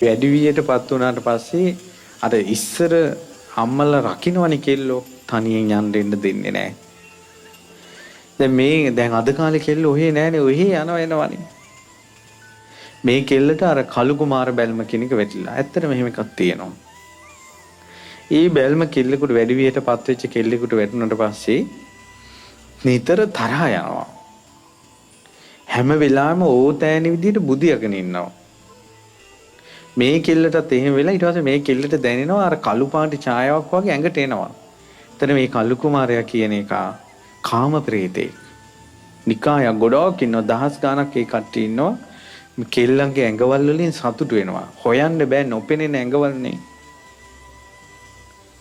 වැඩිවියටපත් වුණාට පස්සේ අර ඉස්සර අම්මලා රකින්නවනේ කෙල්ලෝ, තනියෙන් යන්න දෙන්න දෙන්නේ නැහැ. දැන් මේ දැන් අද කාලේ කෙල්ලෝ ඔහේ නෑනේ, ඔහේ යනවා එනවනේ. මේ කෙල්ලට අර කළු කුමාර බැල්ම කියන එක වැටිලා. ඇත්තටම එහෙම එකක් තියෙනවා. ඒ බැල්ම කෙල්ලෙකුට වැඩිවියටපත් වෙච්ච කෙල්ලෙකුට වැටුණාට පස්සේ නිතර තරහා යනවා. හැම වෙලාවෙම ඕතෑනි විදිහට බුදියාගෙන ඉන්නවා. මේ කෙල්ලටත් එහෙම වෙලා ඊට පස්සේ මේ කෙල්ලට දැනෙනවා අර කළු පාට ඡායාවක් වගේ ඇඟට එනවා. එතන මේ කළු කුමාරයා කියන එක කාම ප්‍රේතෙක්. නිකායක් ගොඩක් ඉන්නවා, දහස් ගාණක් ඒ කට්ටිය ඉන්නවා. කෙල්ලන්ගේ ඇඟවල් වලින් සතුටු වෙනවා. හොයන්න බෑ නොපෙනෙන ඇඟවල්නේ.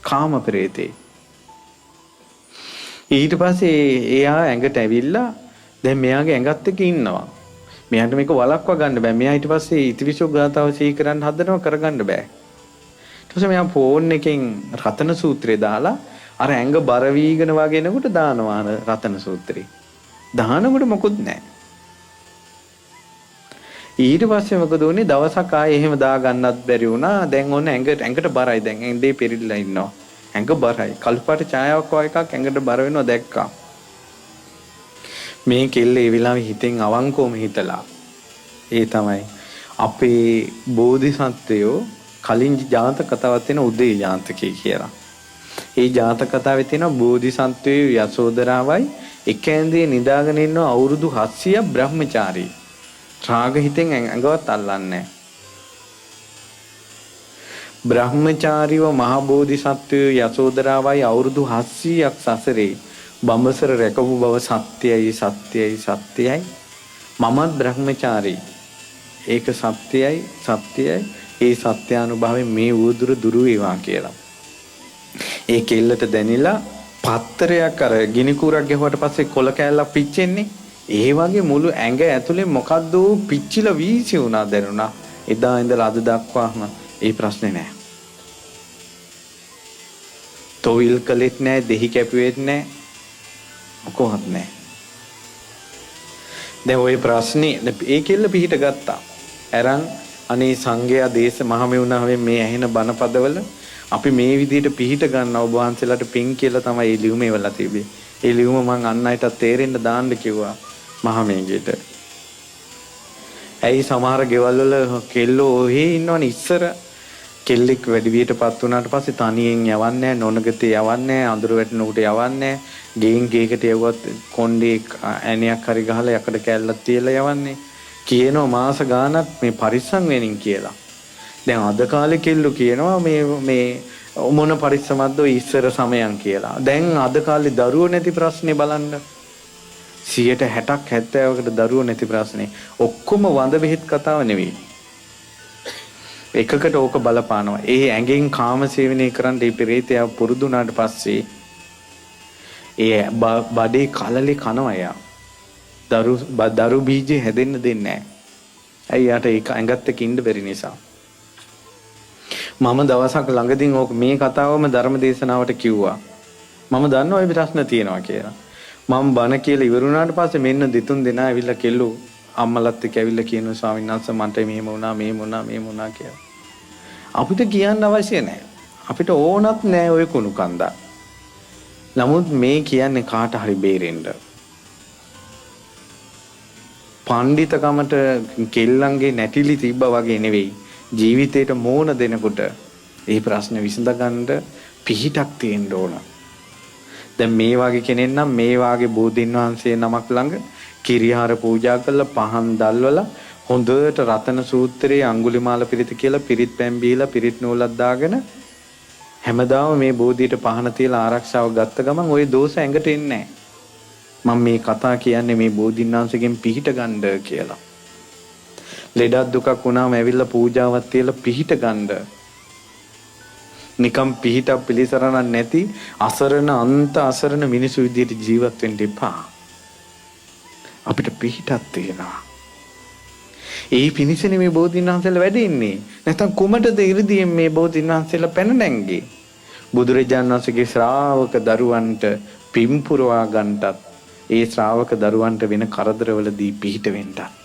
කාම ප්‍රේතේ. ඊට පස්සේ එයා ඇඟට ඇවිල්ලා දැන් මෙයාගේ ඇඟත් එක්ක ඉන්නවා. මෙයාට මේක වළක්වා ගන්න බෑ. මෙයා ඊට පස්සේ ඉතිවිසෝ ගාතාව සිහි කරන්න හදනවා, කරගන්න බෑ. ඊට පස්සේ මෙයා ෆෝන් එකෙන් රතන සූත්‍රය දාලා අර ඇඟ බර වීගෙන වගේ එනකොට දානවා අර රතන සූත්‍රේ. දානකොට මොකුත් නෑ. ඊට පස්සේ මොකද වුනේ? දවසක් ආයේ එහෙම දා ගන්නත් බැරි වුණා. දැන් ඔන්න ඇඟට බරයි. දැන් ඇඳේ පෙරිලා ඉන්නවා. ඇඟ බරයි. කළු පාට ඡායාවක් වගේ එකක් ඇඟට බර වෙනවා දැක්කා. මේ කෙල්ල ඒ වෙලාවේ හිතෙන් අවංකවම හිතලා, ඒ තමයි අපේ බෝධිසත්වයෝ කලින් ජාතක කතාවක් තියෙන උදේ ජාතකය කියලා. ඒ ජාතක කතාවේ තියෙන බෝධිසත්වයෝ යසෝදරාවයි එක ඇඳේ නිදාගෙන ඉන්න අවුරුදු 700 බ්‍රහ්මචාරී. රාග හිතෙන් ඇඟවත් අල්ලන්නේ නැහැ. බ්‍රහ්මචාරීව මහ බෝධිසත්වයෝ යසෝදරාවයි අවුරුදු 700ක් සසරේ බඹසර රැකපු බව සත්‍යයි සත්‍යයි සත්‍යයි. මමත් බ්‍රහ්මචාරී. ඒක සත්‍යයි සත්‍යයි. ඒ සත්‍යානුභවයෙන් මේ උවදුර දුරු වේවා කියලා. ඒ කෙල්ලට දැනිලා පත්තරයක් අර ගිනි කූරක් ගැහුවට පස්සේ කොළ කෑල්ලක් පිච්චෙන්නේ. ඒ වගේ මුළු ඇඟ ඇතුලේ මොකද්ද පිච්චිලා වීසි වුණා දැනුණා. එදා ඉඳලා අද දක්වාම ඒ ප්‍රශ්නේ නෑ. තොවිල් කළෙත් නෑ, දෙහි කැපුවෙත් නෑ, මොකවත් නෑ. දැන් ওই ප්‍රශ්නේ ඒ කෙල්ල පිහිට ගත්තා. අරන් අනේ සංඝයා දේශ මහමෙවුනාවෙන් මේ ඇහෙන බණපදවල අපි මේ විදිහට පිහිට ගන්න ඔබ වහන්සේලාට පින් කියලා තමයි ඒ ලියුම එවලා තිබේ. ඒ ලියුම මං අන් අයටත් තේරෙන්න දාන්න කිව්වා මහමේගෙට. ඇයි සමහර ගෙවල් වල කෙල්ලෝ ඔහේ ඉන්නවනේ. ඉස්සර කෙල්ලෙක් වැඩිවියටපත් වුණාට පස්සේ තනියෙන් යවන්නේ නැහැ, නොනගතේ යවන්නේ නැහැ, අඳුර වැටෙනකොට යවන්නේ නැහැ, ගෙයින් ගේකට යවුවත් කොණ්ඩේ ඇණයක් හරි ගහලා යකඩ කෑල්ලක් තියලා යවන්නේ. කියනවා මාස ගාණක් මේ පරිස්සම් වෙනින් කියලා. දැන් අද කාලේ කෙල්ලෝ කියනවා මේ මේ මොන පරිස්සමක්ද ඔය ඉස්සර සමයන් කියලා. දැන් අද කාලේ දරුවෝ නැති ප්‍රශ්නේ බලන්න. 60ක් 70කට දරුවෝ නැති ප්‍රශ්නේ. ඔක්කොම වඳ බෙහෙත් කතාව නෙවෙයි. එකකට ඕක බලපානවා. ඒ ඇඟෙන් කාම සේවනය කරන් ඒ පෙරේතයා පුරුදු වුණාට පස්සේ ඒ බඩේ කලලේ කනවා එයා. දරු බීජේ හැදෙන්න දෙන්නේ නැහැ. ඇයි යාට ඒක ඇඟත් එක්ක ඉන්න බැරි නිසා. මම දවසක් ළඟදීන් ඕක මේ කතාවම ධර්ම දේශනාවට කිව්වා. මම දන්නවා ඔය ප්‍රශ්න තියෙනවා කියලා. මම බණ කියලා ඉවර වුණාට පස්සේ මෙන්න දෙතුන් දෙනා ඇවිල්ලා කෙල්ලෝ අම්මලත් එක්ක ඇවිල්ලා කියනවා ස්වාමීන් වහන්සේ මන්ට මෙහෙම වුණා මෙහෙම වුණා මෙහෙම වුණා කියලා. අපිට කියන්න අවශ්‍ය නැහැ. අපිට ඕනත් නැහැ ඔය කුණු කන්දා. නමුත් මේ කියන්නේ කාට හරි බේරෙන්න. පණ්ඩිතකමට කෙල්ලන්ගේ නැටිලි තිබ්බා වගේ නෙවෙයි. ජීවිතේට මෝන දෙනකොට ඒ ප්‍රශ්න විසඳ ගන්න පිහිටක් තියෙන්න ඕන. දැන් මේ වගේ කෙනෙක් නම් මේ වාගේ බෝධීන් වහන්සේ නමක් ළඟ කිරිහාර පූජා කරලා පහන් දැල්වලා හොඳට රතන සූත්‍රයේ අඟුලිමාල පිරිත කියලා පිරිත් පැන් බීලා පිරිත් නූලක් දාගෙන හැමදාම මේ බෝධියට පහන තියලා ආරක්ෂාව ගත්ත ගමන් ওই දෝෂ ඇඟට එන්නේ නැහැ. මම මේ කතා කියන්නේ මේ බෝධීන් වහන්සේගෙන් පිහිට ගන්න කියලා. ලෙඩක් දුකක් වුණාම ඇවිල්ලා පූජාවක් තියලා පිහිට ගන්න. නිකම් පිහිටක් පිළිසරණක් නැති අසරණ අන්ත අසරණ මිනිසු විදියට ජීවත් වෙන්න එපා. අපිට පිහිටක් තියෙනවා. ඒ පිණිසනේ මේ බෝධීන් වහන්සේලා වැඩ ඉන්නේ. නැත්නම් කුමටද 이르දියෙන් මේ බෝධීන් වහන්සේලා පැන නැංගේ? බුදුරජාණන් වහන්සේගේ ශ්‍රාවක දරුවන්ට පින් පුරවා ගන්නටත් ඒ ශ්‍රාවක දරුවන්ට වෙන කරදරවලදී පිහිට වෙන්නටත්.